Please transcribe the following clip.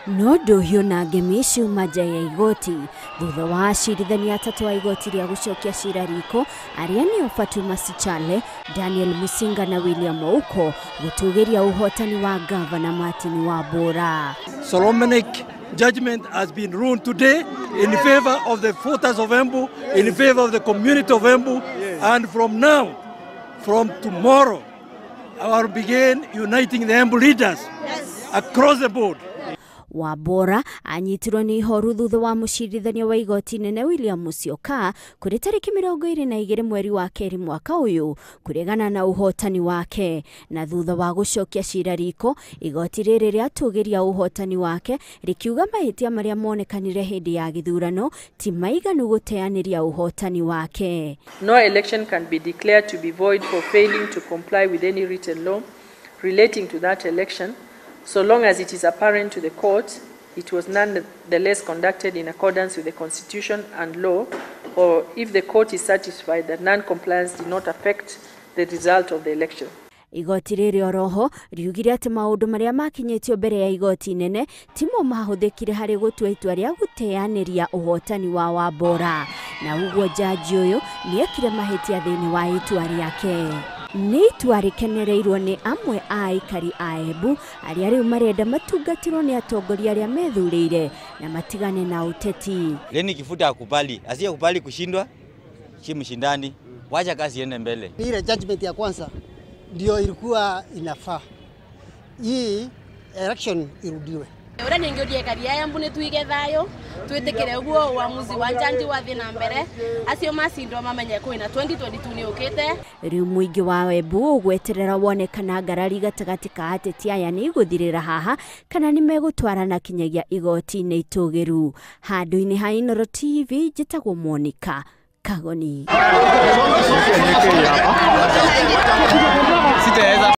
No ndũhiũ na ngemi ciuma nja ya igoti thutha wa acirithania atatũ a igoti rĩa gũcokia cira riko arĩa nĩo Fatuma Sichale, Daniel Musinga na William Ouko gũtũgĩria ũhotani wa Gavana Martin Wambora. Solomonic judgment has been ruled today in favor of the voters of Embu, in favor of the community of Embu, and from now, from tomorrow, I will begin uniting the Embu leaders across the board. Wambora anyitirwo nĩ ihoru thutha wa mũcirithania wa igoti nene William Musyoka kũrĩ tarĩki 22 mweri wa kerĩ mwaka ũyũ kũregana na ũhotani wake, na thutha wa gũcokia cira riko igoti rĩrĩ rĩatũgĩria ũhotani wake rĩkiuga mahĩtia marĩa monekanire hĩndĩ ya gĩthurano ti maiganu gũteanĩria ũhotani wake. No election can be declared to be void for failing to comply with any written law relating to that election, so long as it is apparent to the court it was nonetheless conducted in accordance with the Constitution and law, or if the court is satisfied that non-compliance did not affect the result of the election. Igoti rĩrĩ oroho riugire atĩ maũndũ marĩa makinyĩtio mbere ya igoti nene timo mahũthĩkire harĩ gũtua itua rĩa gũteanĩria ũhotani wa Wambora, na ũguo jaji ũyũ nĩekire mahĩtia thĩinĩ wa itua rĩake. Nĩ itua rĩkenereirwo nĩ amwe a aikari a Embu arĩa rĩu marenda matungatĩrwo nĩ atongoria arĩa methurĩire na matigane na ũteti. Leni Kifuta akubali, asiyekubali kushindwa si mshindani, wacha kazi iende mbele. Ile judgment ya kwanza ndio ilikuwa inafaa. Hii election irudiwe. Ura ningĩũria aikari a Embu nĩ tuige thayũ, twĩtĩkĩre ũguo uamuzi wa njanji wathiĩ na mbere, acio macindwo mamenye kwĩna 2022 nĩ ũkĩte. Rĩu mũingĩ wa Embu ũgweterera wone kana ngarari gatagatĩ ka ateti aya nĩ igũthirĩra haha kana nĩ megũtwarana kinyagia igoti-inĩ itũgĩru. Handũ-inĩ ha Inooro TV njĩtagwo Monica Kagoni.